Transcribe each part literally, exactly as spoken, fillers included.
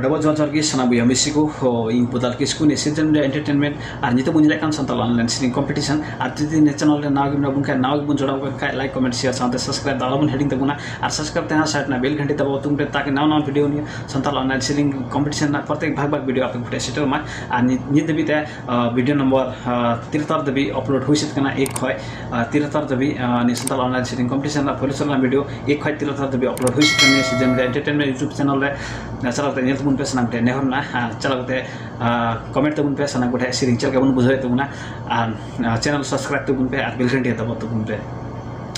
ᱟᱵᱚ ᱡᱚᱦᱟᱨ ᱡᱚᱦᱟᱨ ᱜᱮ ᱥᱟᱱᱟᱢ ᱵᱚᱭᱦᱟ ᱢᱤᱥᱤ ᱠᱚ, ᱦᱚ, ᱤᱧ ᱵᱚᱫᱟᱞ ᱠᱤᱥᱠᱩ, ᱱᱤᱭᱟᱹ ᱥᱤᱡᱚᱱ ᱨᱮ ᱮᱱᱴᱟᱨᱴᱮᱱᱢᱮᱱᱴ ᱟᱨ ᱱᱤᱛᱚᱜ ᱵᱚᱱ ᱧᱮᱞᱮᱫ ᱠᱟᱱ ᱥᱟᱱᱛᱟᱲ ᱚᱱᱞᱟᱭᱤᱱ ᱥᱮᱨᱮᱧ ᱠᱚᱢᱯᱤᱴᱤᱥᱚᱱ᱾ ᱟᱨ ᱡᱩᱫᱤ ᱱᱤᱭᱟᱹ ᱪᱮᱱᱮᱞ ᱨᱮ ᱱᱟᱣᱟ ᱜᱮ ᱢᱮᱱᱟᱜ ᱵᱚᱱ ᱠᱷᱟᱱ, ᱱᱟᱣᱟ ᱜᱮᱵᱚᱱ ᱡᱚᱲᱟᱣ ᱟᱠᱟᱱ ᱠᱷᱟᱱ, ᱞᱟᱭᱤᱠ, ᱠᱚᱢᱮᱱᱴ, ᱥᱮᱭᱟᱨ ᱥᱟᱶᱛᱮ ᱥᱟᱵᱥᱠᱨᱟᱭᱤᱵ ᱫᱚ ᱟᱞᱚᱵᱚᱱ ᱦᱤᱲᱤᱧ ᱛᱟᱵᱚᱱᱟ᱾ ᱟᱨ ᱥᱟᱵᱥᱠᱨᱟᱭᱤᱵ ᱛᱮ ᱦᱟᱸᱜ ᱥᱟᱭᱤᱰ ᱨᱮᱱᱟᱜ ᱵᱮᱞ ᱜᱷᱟᱱᱴᱤ ᱫᱟᱵᱟᱣ ᱛᱟᱵᱚᱱ ᱯᱮ, ᱛᱟᱠᱤ ᱱᱟᱣᱟ ᱱᱟᱣᱟ ᱵᱷᱤᱰᱤᱭᱳ ᱱᱤᱭᱟᱹ ᱥᱟᱱᱛᱟᱲ ᱚᱱᱞᱟᱭᱤᱱ ᱥᱮᱨᱮᱧ ᱠᱚᱢᱯᱤᱴᱤᱥᱚᱱ ᱨᱮᱱᱟᱜ ᱯᱨᱚᱛᱮᱠ ᱵᱷᱟᱜᱽ ᱵᱷᱟᱜᱽ ᱵᱷᱤᱰᱤᱭᱳ ᱟᱯᱮ ᱠᱚᱴᱷᱮᱱ ᱥᱮᱴᱮᱨᱚᱜ ᱢᱟ᱾ ᱟᱨ ᱱᱤᱛ, ᱱᱤᱛ ᱫᱷᱟᱹᱵᱤᱡ ᱛᱮ, ᱟᱸ, ᱵᱷᱤᱰᱤᱭᱳ ᱱᱚᱢᱵᱚᱨ, ᱟᱸ, ᱛᱤᱨᱟᱛᱟᱨ ᱫᱷᱟᱹᱵᱤᱡ ᱟᱯᱞᱳᱰ ᱦᱩᱭ ᱥᱟᱹᱛ ᱠᱟᱱᱟ, ᱮᱠ ᱠᱷᱚᱡ, ᱟᱸ, ᱛᱤᱨᱟᱛᱟᱨ ᱫᱷᱟᱹᱵᱤᱡ, ᱟᱸ, ᱱᱤᱭᱟᱹ ᱥᱟᱱᱛᱟᱲ ᱚᱱᱞᱟᱤᱱ ᱥᱮᱨᱮᱧ ᱠᱚᱢᱯᱤᱴᱤᱥᱚᱱ ᱨᱮᱱᱟᱜ ᱯᱳᱭᱞᱳ ᱥᱮᱨᱢᱟ ᱵᱷᱤᱰᱤᱭᱳ ᱮᱠ ᱠᱷᱚᱡ ᱛᱤᱨᱟᱛᱟᱨ ᱫᱷᱟᱹᱵᱤᱡ ᱟᱯᱞᱳᱰ ᱦᱩᱭ ᱥᱟᱹᱛ ᱠᱟᱱᱟ ᱱᱤᱭᱟᱹ ᱥᱤᱡᱚᱱ ᱨᱮ ᱮᱱᱴᱟᱨᱴᱮᱱᱢᱮᱱᱴ YouTube ᱪᱮᱱᱮᱞ ᱨᱮ᱾ ᱪᱟᱞᱟᱣ ᱠᱟᱛᱮ ᱧᱮᱞ ᱛᱟᱵᱚᱱ ᱯᱮ, ᱥᱟᱱᱟᱢ ᱠᱚᱴᱷᱮᱱ ᱱᱮᱦᱚᱨ ᱢᱮᱱᱟᱜᱼᱟ᱾ ᱟᱨ ᱪᱟᱞᱟᱣ ᱠᱟᱛᱮ, ᱟᱸ, ᱠᱚᱢᱮᱱᱴ ᱛᱟᱵᱚᱱ ᱯᱮ, ᱥᱟᱱᱟᱢ ᱠᱚᱴᱷᱮᱱ ᱥᱮᱨᱮᱧ ᱪᱮᱫ ᱞᱮᱠᱟ ᱵᱚᱱ ᱵᱩᱡᱷᱟᱹᱣᱮᱫ ᱛᱟᱵᱚᱱᱟ᱾ ᱟᱨ, ᱟᱸ, ᱪᱮᱱᱮᱞ ᱥᱟᱵᱥᱠᱨᱟᱭᱤᱵ ᱛᱟᱵᱚᱱ ᱯᱮ ᱟᱨ ᱵᱮᱞ ᱜᱷᱟᱱᱴᱤ ᱫᱟᱵᱟᱣ ᱛᱟᱵᱚᱱ ᱯᱮ᱾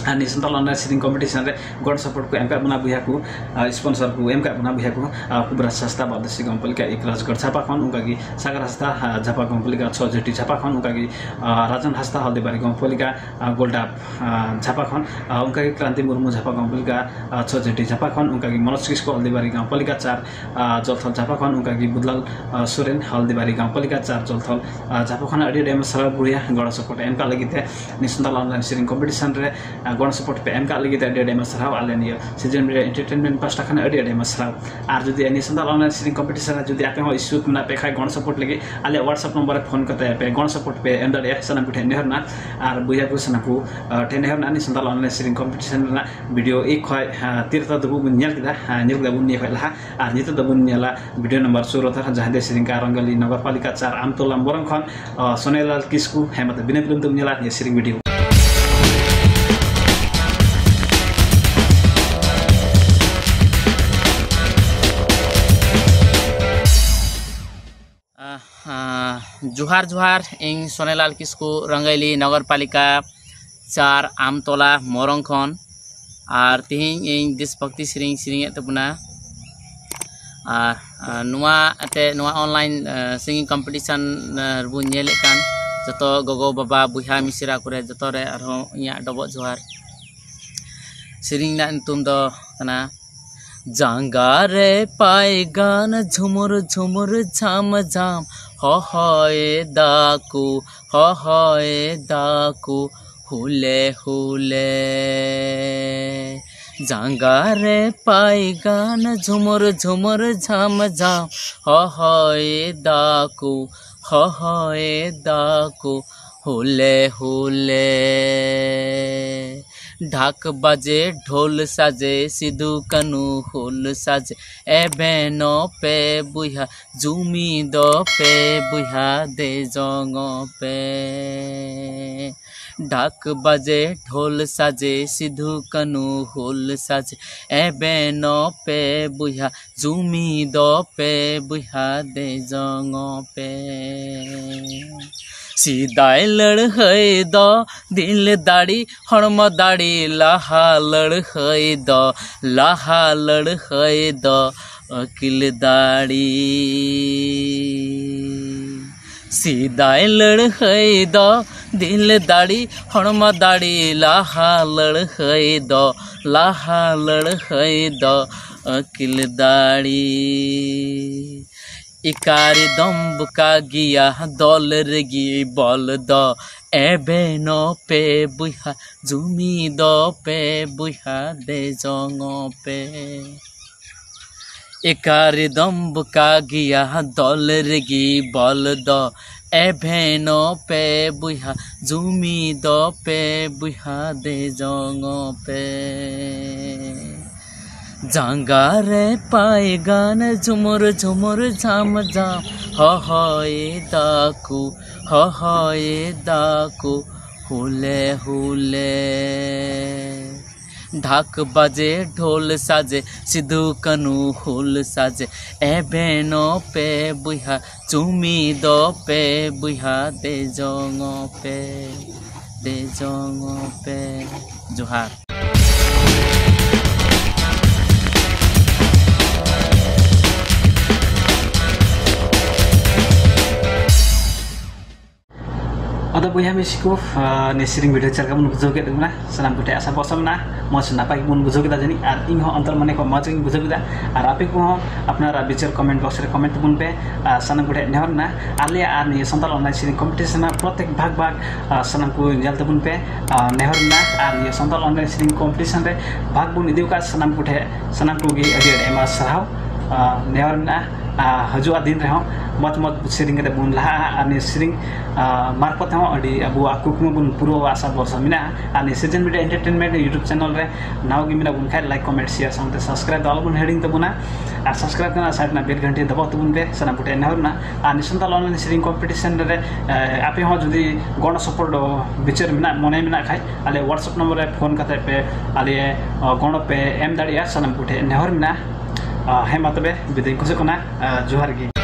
ᱟᱨ ᱱᱤᱭᱟᱹ ᱥᱟᱱᱛᱟᱲ ᱚᱱᱞᱟᱭᱤᱱ ᱥᱮᱨᱮᱧ ᱠᱚᱢᱯᱤᱴᱤᱥᱚᱱ ᱨᱮ ᱜᱚᱲᱚ ᱥᱟᱯᱳᱨᱴ ᱠᱚ ᱮᱢ ᱠᱟᱜ ᱵᱚᱱᱟ ᱵᱚᱭᱦᱟ ᱠᱚ, ᱟᱨ ᱥᱯᱚᱱᱥᱚᱨ ᱠᱚ ᱮᱢ ᱠᱟᱜ ᱵᱚᱱᱟ ᱵᱚᱭᱦᱟ ᱠᱚ, ᱟᱨ ᱠᱩᱵᱨᱟᱡᱽ ᱦᱟᱸᱥᱫᱟ ᱵᱟᱫᱮᱥᱤ ᱜᱟᱢᱯᱚᱞᱤᱠᱟ ᱮᱠ ᱨᱟᱡᱽᱜᱚᱲ ᱪᱷᱟᱯᱟ ᱠᱷᱚᱱ, ᱚᱱᱠᱟᱜᱮ ᱥᱟᱜᱟᱨ ᱦᱟᱸᱥᱫᱟ, ᱟᱨ ᱡᱷᱟᱯᱟ ᱜᱟᱢᱯᱚᱞᱤᱠᱟ ᱪᱷᱚ ᱡᱷᱟᱹᱴᱤ ᱪᱷᱟᱯᱟ ᱠᱷᱚᱱ, ᱚᱱᱠᱟᱜᱮ, ᱟᱨ ᱨᱟᱡᱚᱱ ᱦᱟᱸᱥᱫᱟ ᱦᱚᱞᱫᱤᱵᱟᱨᱤ ᱜᱟᱢᱯᱚᱞᱤᱠᱟ, ᱟᱨ ᱜᱳᱞᱰᱟᱯ, ᱟᱨ ᱡᱷᱟᱯᱟ ᱠᱷᱚᱱ, ᱟᱨ ᱚᱱᱠᱟᱜᱮ ᱠᱨᱟᱱᱛᱤ ᱢᱩᱨᱢᱩ ᱡᱷᱟᱯᱟ ᱜᱟᱢᱯᱚᱞᱤᱠᱟ, ᱟᱨ ᱪᱷᱚ ᱡᱷᱟᱹᱴᱤ ᱡᱷᱟᱯᱟ ᱠᱷᱚᱱ, ᱚᱱᱠᱟᱜᱮ ᱢᱚᱱᱳᱡᱽ ᱠᱤᱥᱠᱩ ᱦᱚᱞᱫᱤᱵᱟᱨᱤ ᱜᱟᱢᱯᱚᱞᱤᱠᱟ ᱪᱟᱨ, ᱟᱨ ᱡᱚᱞᱛᱷᱚᱞ ᱡᱷᱟᱯᱟ ᱠᱷᱚᱱ, ᱚᱱᱠᱟᱜᱮ ᱵᱩᱫᱽᱞᱟᱞ, ᱟᱨ ᱥᱚᱨᱮᱱ ᱦᱚᱞᱫᱤᱵᱟᱨᱤ ᱜᱟᱢᱯᱚᱞᱤᱠᱟ ᱪᱟᱨ ᱡᱚᱞᱛᱷᱚᱞ, ᱟᱨ ᱡᱷᱟᱯᱟ ᱠᱷᱚᱱ ᱟᱹᱰᱤ ᱟᱹᱰᱤ ᱟᱭᱢᱟ ᱥᱟᱨᱦᱟᱣ ᱵᱚᱭᱦᱟ ᱜᱚᱲᱚ ᱥᱟᱯᱳᱨᱴ ᱮᱢ ᱠᱟᱜ ᱞᱟᱹᱜᱤᱫ ᱛᱮ᱾ ᱱᱤᱭᱟᱹ ᱥᱟᱱᱛᱟᱲ ᱚᱱᱞᱟᱭᱤᱱ ᱥᱮᱨᱮᱧ ᱠᱚᱢᱯᱤᱴᱤᱥᱚᱱ ᱨᱮ, ᱟᱨ ᱜᱚᱲᱚ ᱥᱟᱯᱳᱨᱴ ᱯᱮ ᱮᱢ ᱠᱟᱜ ᱞᱟᱹᱜᱤᱫ ᱛᱮ ᱟᱹᱰᱤ ᱟᱹᱰᱤ ᱟᱭᱢᱟ ᱥᱟᱨᱦᱟᱣ᱾ ᱟᱞᱮ ᱱᱤᱭᱟᱹ ᱥᱤᱡᱚᱱ ᱢᱤᱰᱤᱭᱟ ᱮᱱᱴᱟᱨᱴᱮᱱᱢᱮᱱᱴ ᱯᱟᱦᱴᱟ ᱠᱷᱚᱱ ᱟᱹᱰᱤ ᱟᱹᱰᱤ ᱟᱭᱢᱟ ᱥᱟᱨᱦᱟᱣ᱾ ᱟᱨ ᱡᱩᱫᱤ ᱱᱤᱭᱟᱹ ᱥᱟᱱᱛᱟᱲ ᱚᱱᱞᱟᱭᱤᱱ ᱥᱮᱨᱮᱧ ᱠᱚᱢᱯᱤᱴᱤᱥᱚᱱ ᱨᱮ ᱡᱩᱫᱤ ᱟᱯᱮ ᱦᱚᱸ ᱤᱪᱪᱷᱩᱠ ᱢᱮᱱᱟᱜ ᱯᱮ ᱠᱷᱟᱡ, ᱜᱚᱲᱚ ᱥᱟᱯᱳᱨᱴ ᱞᱟᱹᱜᱤᱫ ᱟᱞᱮ WhatsApp ᱱᱚᱢᱵᱚᱨ ᱨᱮ ᱯᱷᱳᱱ ᱠᱟᱛᱮ ᱯᱮ ᱜᱚᱲᱚ ᱥᱟᱯᱳᱨᱴ ᱯᱮ ᱮᱢ ᱫᱟᱲᱮᱭᱟᱜᱼᱟ᱾ ᱥᱟᱱᱟᱢ ᱠᱚᱴᱷᱮᱱ ᱱᱮᱦᱚᱨ ᱢᱮᱱᱟᱜᱼᱟ᱾ ᱟᱨ ᱵᱚᱭᱦᱟ ᱠᱚ ᱥᱟᱱᱟᱢ ᱠᱚ, ᱟᱸ, ᱴᱷᱮᱱ ᱱᱮᱦᱚᱨ ᱢᱮᱱᱟᱜᱼᱟ, ᱱᱤᱭᱟᱹ ᱥᱟᱱᱛᱟᱲ ᱚᱱᱞᱟᱭᱤᱱ ᱥᱮᱨᱮᱧ ᱠᱚᱢᱯᱤᱴᱤᱥᱚᱱ ᱨᱮᱱᱟᱜ ᱵᱷᱤᱰᱤᱭᱳ ᱮᱠ ᱠᱷᱚᱡ, ᱟᱸ, ᱛᱤᱨᱛᱟ ᱫᱷᱟᱹᱵᱤᱡ ᱵᱚᱱ ᱧᱮᱞ ᱠᱮᱫᱟ᱾ ᱟᱸ, ᱧᱮᱞ ᱠᱮᱫᱟ ᱵᱚᱱ ᱱᱤᱭᱟᱹ ᱠᱷᱚᱡ ᱞᱟᱦᱟ᱾ ᱟᱨ ᱱᱤᱛᱚᱜ ᱫᱚᱵᱚᱱ ᱧᱮᱞᱟ ᱵᱷᱤᱰᱤᱭᱳ ᱱᱟᱢᱵᱟᱨ ᱥᱳᱞᱳ ᱛᱟᱨ, ᱡᱟᱦᱟᱸ ᱫᱚ ᱥᱮᱨᱮᱧ ᱠᱟᱜᱼᱟ ᱨᱚᱝᱜᱟᱞᱤ ᱱᱚᱜᱚᱨ ᱯᱟᱞᱤᱠᱟ ᱪᱟᱨ ᱟᱢᱛᱚᱞᱟ ᱢᱚᱨᱚᱝ ᱠᱷᱚᱱ, ᱟᱸ, ᱥᱳᱱᱮᱞᱟᱞ ᱠᱤᱥᱠᱩ᱾ ᱦᱮᱸ, ᱢᱟ ᱛᱚᱵᱮ ᱵᱤᱱᱟᱹ ᱵᱤᱞᱚᱢ ᱛᱮᱵᱚᱱ ᱧᱮᱞᱟ ᱱᱤᱭᱟᱹ ᱥᱮᱨᱮᱧ ᱵᱷᱤᱰᱤᱭᱳ᱾ ᱟᱦ, ᱟᱦ, ᱡᱚᱦᱟᱨ, ᱡᱚᱦᱟᱨ, ᱤᱧ ᱥᱳᱱᱮᱞᱟᱞ ᱠᱤᱥᱠᱩ, ᱨᱚᱝᱜᱟᱹᱭᱞᱤ ᱱᱚᱜᱚᱨ ᱯᱟᱞᱤᱠᱟ ᱪᱟᱨ, ᱟᱢᱛᱚᱞᱟ, ᱢᱚᱨᱚᱝ ᱠᱷᱚᱱ᱾ ᱟᱨ ᱛᱮᱦᱮᱧ ᱤᱧ ᱫᱮᱥ ᱵᱷᱚᱠᱛᱤ ᱥᱮᱨᱮᱧ ᱥᱮᱨᱮᱧᱮᱫ ᱛᱟᱵᱚᱱᱟ᱾ ᱟᱨ, ᱟᱨ ᱱᱚᱣᱟ ᱮᱱᱛᱮ ᱱᱚᱣᱟ online, ᱟᱨ, singing competition, ᱟᱨ, ᱨᱮᱵᱚᱱ ᱧᱮᱞᱮᱫ ᱠᱟᱱ ᱡᱚᱛᱚ ᱜᱚᱜᱚ, ᱵᱟᱵᱟ, ᱵᱚᱭᱦᱟ, ᱢᱤᱥᱨᱟ ᱠᱚᱨᱮ ᱡᱚᱛᱚ ᱨᱮ ᱟᱨᱦᱚᱸ ᱤᱧᱟᱹᱜ ᱰᱚᱵᱚᱜ ᱡᱚᱦᱟᱨ᱾ ᱥᱮᱨᱮᱧ ᱨᱮᱱᱟᱜ ᱧᱩᱛᱩᱢ ᱫᱚ ᱠᱟᱱᱟ ᱡᱟᱸᱜᱟ ᱨᱮ ᱯᱟᱭᱜᱟᱱ ᱡᱷᱩᱢᱩᱨ ᱡᱷᱩᱢᱩᱨ ᱡᱷᱟᱢ ᱡᱷᱟᱢ ᱦᱚᱦᱚᱭ ᱫᱟᱠᱚ, ᱦᱚᱦᱚᱭ ᱫᱟᱠᱚ ᱦᱩᱞᱮ ᱦᱩᱞᱮ᱾ ᱡᱟᱸᱜᱟ ᱨᱮ ᱯᱟᱭᱜᱟᱱ ᱡᱷᱩᱢᱩᱨ ᱡᱷᱩᱢᱩᱨ ᱡᱷᱟᱢ ᱡᱷᱟᱢ ᱦᱚᱦᱚᱭ ᱫᱟᱠᱚ, ᱦᱚᱦᱚᱭ ᱫᱟᱠᱚ ᱦᱩᱞᱮ ᱦᱩᱞᱮ᱾ ᱰᱷᱟᱠ ᱵᱟᱡᱮ ᱰᱷᱳᱞ ᱥᱟᱡᱮ ᱥᱤᱫᱷᱩ ᱠᱟᱹᱱᱦᱩ ᱦᱩᱞ ᱥᱟᱡᱮ ᱮᱵᱷᱮᱱᱚ ᱯᱮ ᱵᱚᱭᱦᱟ ᱡᱩᱢᱤᱫᱚ ᱯᱮ ᱵᱚᱭᱦᱟ ᱫᱮᱡᱚᱝ ᱯᱮ᱾ ᱰᱷᱟᱠ ᱵᱟᱡᱮ ᱰᱷᱳᱞ ᱥᱟᱡᱮ ᱥᱤᱫᱷᱩ ᱠᱟᱹᱱᱦᱩ ᱦᱩᱞ ᱥᱟᱡᱮ ᱮᱵᱷᱮᱱᱚ ᱯᱮ ᱵᱚᱭᱦᱟ ᱡᱩᱢᱤᱫᱚ ᱯᱮ ᱵᱚᱭᱦᱟ ᱫᱮᱡᱚᱝ ᱯᱮ᱾ ᱥᱮᱫᱟᱭ ᱞᱟᱹᱲᱦᱟᱹᱭ ᱫᱚ ᱫᱤᱞ ᱫᱟᱲᱮ ᱦᱚᱲᱢᱚ ᱫᱟᱲᱮ ᱞᱟᱦᱟ ᱞᱟᱹᱲᱦᱟᱹᱭ ᱫᱚ, ᱞᱟᱦᱟ ᱞᱟᱹᱲᱦᱟᱹᱭ ᱫᱚ ᱟᱹᱠᱤᱞ ᱫᱟᱲᱮ᱾ ᱥᱮᱫᱟᱭ ᱞᱟᱹᱲᱦᱟᱹᱭ ᱫᱚ ᱫᱤᱞ ᱫᱟᱲᱮ ᱦᱚᱲᱢᱚ ᱫᱟᱲᱮ ᱞᱟᱦᱟ ᱞᱟᱹᱲᱦᱟᱹᱭ ᱫᱚ, ᱞᱟᱦᱟ ᱞᱟᱹᱲᱦᱟᱹᱭ ᱫᱚ ᱟᱹᱠᱤᱞ ᱫᱟᱲᱮ᱾ ᱮᱠᱟᱨ ᱫᱚᱢ ᱵᱚᱠᱟ ᱜᱮᱭᱟ ᱫᱚᱞ ᱨᱮᱜᱮ ᱵᱚᱞ ᱫᱚ, ᱮᱵᱷᱮᱱᱚ ᱯᱮ ᱵᱚᱭᱦᱟ ᱡᱩᱢᱤᱫᱚ ᱯᱮ ᱵᱚᱭᱦᱟ ᱫᱮᱡᱚᱝ ᱯᱮ᱾ ᱮᱠᱟᱨ ᱫᱚᱢ ᱵᱚᱠᱟ ᱜᱮᱭᱟ ᱫᱚᱞ ᱨᱮᱜᱮ ᱵᱚᱞ ᱫᱚ, ᱮᱵᱷᱮᱱᱚ ᱯᱮ ᱵᱚᱭᱦᱟ ᱡᱩᱢᱤᱫᱚ ᱯᱮ ᱵᱚᱭᱦᱟ ᱫᱮᱡᱚᱝ ᱯᱮ᱾ ᱡᱟᱸᱜᱟ ᱨᱮ ᱯᱟᱭᱜᱟᱱ ᱡᱷᱩᱢᱩᱨ ᱡᱷᱩᱢᱩᱨ ᱡᱷᱟᱢ ᱡᱷᱟᱢ ᱦᱚᱦᱚᱭ ᱫᱟᱠᱚ, ᱦᱚᱦᱚᱭ ᱫᱟᱠᱚ ᱦᱩᱞᱮ ᱦᱩᱞᱮ᱾ ᱰᱷᱟᱠ ᱵᱟᱡᱮ ᱰᱷᱳᱞ ᱥᱟᱡᱮ ᱥᱤᱫᱷᱩ ᱠᱟᱹᱱᱦᱩ ᱦᱩᱞ ᱥᱟᱡᱮ ᱮᱵᱷᱮᱱᱚ ᱯᱮ ᱵᱚᱭᱦᱟ ᱡᱩᱢᱤᱫᱚ ᱯᱮ ᱵᱚᱭᱦᱟ ᱫᱮᱡᱚᱝ ᱯᱮ, ᱫᱮᱡᱚᱝ ᱯᱮ᱾ ᱡᱚᱦᱟᱨ᱾ ᱟᱫᱚ ᱵᱚᱭᱦᱟ ᱢᱤᱥᱤ ᱠᱚ, ᱟᱨ ᱱᱤᱭᱟᱹ ᱥᱮᱨᱮᱧ ᱵᱷᱤᱰᱤᱭᱳ ᱪᱮᱫ ᱞᱮᱠᱟ ᱵᱚᱱ ᱵᱩᱡᱷᱟᱹᱣ ᱠᱮᱫ ᱛᱟᱵᱚᱱᱟ? ᱥᱟᱱᱟᱢ ᱠᱚᱴᱷᱮᱱ ᱟᱥᱟ ᱵᱷᱚᱨᱥᱟ ᱢᱮᱱᱟᱜᱼᱟ, ᱢᱚᱡᱽ ᱱᱟᱯᱟᱭ ᱜᱮᱵᱚᱱ ᱵᱩᱡᱷᱟᱹᱣ ᱠᱮᱫᱟ ᱡᱟᱹᱱᱤᱡ, ᱟᱨ ᱤᱧ ᱦᱚᱸ ᱚᱱᱛᱚᱨ ᱢᱚᱱᱮ ᱠᱷᱚᱱ ᱢᱚᱡᱽ ᱜᱤᱧ ᱵᱩᱡᱷᱟᱹᱣ ᱠᱮᱫᱟ᱾ ᱟᱨ ᱟᱯᱮ ᱠᱚᱦᱚᱸ ᱟᱯᱱᱟᱨᱟᱜ ᱵᱤᱪᱟᱹᱨ ᱠᱚᱢᱮᱱᱴ ᱵᱚᱠᱥ ᱨᱮ ᱠᱚᱢᱮᱱᱴ ᱛᱟᱵᱚᱱ ᱯᱮ᱾ ᱟᱨ ᱥᱟᱱᱟᱢ ᱠᱚᱴᱷᱮᱱ ᱱᱮᱦᱚᱨ ᱢᱮᱱᱟᱜᱼᱟ, ᱟᱞᱮᱭᱟᱜ ᱟᱨ ᱱᱤᱭᱟᱹ ᱥᱟᱱᱛᱟᱲ ᱚᱱᱞᱟᱭᱤᱱ ᱥᱮᱨᱮᱧ ᱠᱚᱢᱯᱤᱴᱤᱥᱚᱱ ᱨᱮᱱᱟᱜ ᱯᱨᱚᱛᱮᱠ ᱵᱷᱟᱜᱽ ᱵᱷᱟᱜᱽ, ᱟᱨ ᱥᱟᱱᱟᱢ ᱠᱚ ᱧᱮᱞ ᱛᱟᱵᱚᱱ ᱯᱮ᱾ ᱟᱨ ᱱᱮᱦᱚᱨ ᱢᱮᱱᱟᱜᱼᱟ, ᱟᱨ ᱱᱤᱭᱟᱹ ᱥᱟᱱᱛᱟᱲ ᱚᱱᱞᱟᱭᱤᱱ ᱥᱮᱨᱮᱧ ᱠᱚᱢᱯᱤᱴᱤᱥᱚᱱ ᱨᱮ ᱵᱷᱟᱜᱽ ᱵᱚᱱ ᱤᱫᱤ ᱟᱠᱟᱫ ᱥᱟᱱᱟᱢ ᱠᱚᱴᱷᱮᱱ, ᱥᱟᱱᱟᱢ ᱠᱚᱜᱮ ᱟᱹᱰᱤ ᱟᱹᱰᱤ ᱟᱭᱢᱟ ᱥᱟᱨᱦᱟᱣ᱾ ᱟᱨ ᱱᱮᱦᱚᱨ ᱢᱮᱱᱟᱜᱼᱟ, ᱟᱨ ᱦᱤᱡᱩᱜᱼᱟ ᱫᱤᱱ ᱨᱮᱦᱚᱸ ᱢᱚᱡᱽ ᱢᱚᱡᱽ ᱥᱮᱨᱮᱧ ᱠᱟᱛᱮ ᱵᱚᱱ ᱞᱟᱦᱟᱜᱼᱟ, ᱟᱨ ᱱᱤᱭᱟᱹ ᱥᱮᱨᱮᱧ, ᱟᱨ ᱢᱟᱨᱯᱷᱚᱛ ᱛᱮᱦᱚᱸ ᱟᱹᱰᱤ ᱟᱵᱚᱣᱟᱜ ᱠᱩᱠᱢᱩ ᱵᱚᱱ ᱯᱩᱨᱟᱹᱣᱟ, ᱟᱥᱟ ᱵᱷᱚᱨᱥᱟ ᱢᱮᱱᱟᱜᱼᱟ᱾ ᱟᱨ ᱱᱤᱭᱟᱹ ᱥᱤᱡᱮᱱ ᱢᱤᱰᱤᱭᱟ ᱮᱱᱴᱟᱨᱴᱮᱱᱢᱮᱱᱴ YouTube ᱪᱮᱱᱮᱞ ᱨᱮ ᱱᱟᱣᱟ ᱜᱮ ᱢᱮᱱᱟᱜ ᱵᱚᱱ ᱠᱷᱟᱡ, ᱞᱟᱭᱤᱠ, ᱠᱚᱢᱮᱱᱴ, ᱥᱮᱭᱟᱨ ᱥᱟᱶᱛᱮ ᱥᱟᱵᱥᱠᱨᱟᱭᱤᱵ ᱫᱚ ᱟᱞᱚᱵᱚᱱ ᱦᱤᱲᱤᱧ ᱛᱟᱵᱚᱱᱟ᱾ ᱟᱨ ᱥᱟᱵᱥᱠᱨᱟᱭᱤᱵ ᱠᱟᱱᱟ ᱥᱟᱭᱤᱰ ᱨᱮᱱᱟᱜ ᱵᱮᱞ ᱜᱷᱟᱱᱴᱤ ᱫᱟᱵᱟᱣ ᱛᱟᱵᱚᱱ ᱯᱮ, ᱥᱟᱱᱟᱢ ᱠᱚᱴᱷᱮᱱ ᱱᱮᱦᱚᱨ ᱢᱮᱱᱟᱜᱼᱟ᱾ ᱟᱨ ᱱᱤᱭᱟᱹ ᱥᱟᱱᱛᱟᱲ ᱚᱱᱞᱟᱭᱤᱱ ᱥᱮᱨᱮᱧ ᱠᱚᱢᱯᱤᱴᱤᱥᱚᱱ ᱨᱮ, ᱮ, ᱟᱯᱮ ᱦᱚᱸ ᱡᱩᱫᱤ ᱜᱚᱲᱚ ᱥᱚᱯᱚᱦᱚᱫ ᱵᱤᱪᱟᱹᱨ ᱢᱮᱱᱟᱜ, ᱢᱚᱱᱮ ᱢᱮᱱᱟᱜ ᱠᱷᱟᱡ, ᱟᱞᱮ WhatsApp ᱱᱚᱢᱵᱚᱨ ᱨᱮ ᱯᱷᱳᱱ ᱠᱟᱛᱮ ᱯᱮ ᱟᱞᱮ, ᱮ, ᱜᱚᱲᱚ ᱯᱮ ᱮᱢ ᱫᱟᱲᱮᱭᱟᱜᱼᱟ, ᱥᱟᱱᱟᱢ ᱠᱚᱴᱷᱮᱱ ᱱᱮᱦᱚᱨ ᱢᱮᱱᱟᱜᱼᱟ᱾ ᱮ, ᱦᱮᱸ, ᱢᱟ ᱛᱚᱵᱮ ᱵᱤᱫᱟᱹᱭ ᱠᱷᱚᱡᱚᱜ ᱠᱟᱱᱟ᱾ ᱮ, ᱡᱚᱦᱟᱨ ᱜᱮ᱾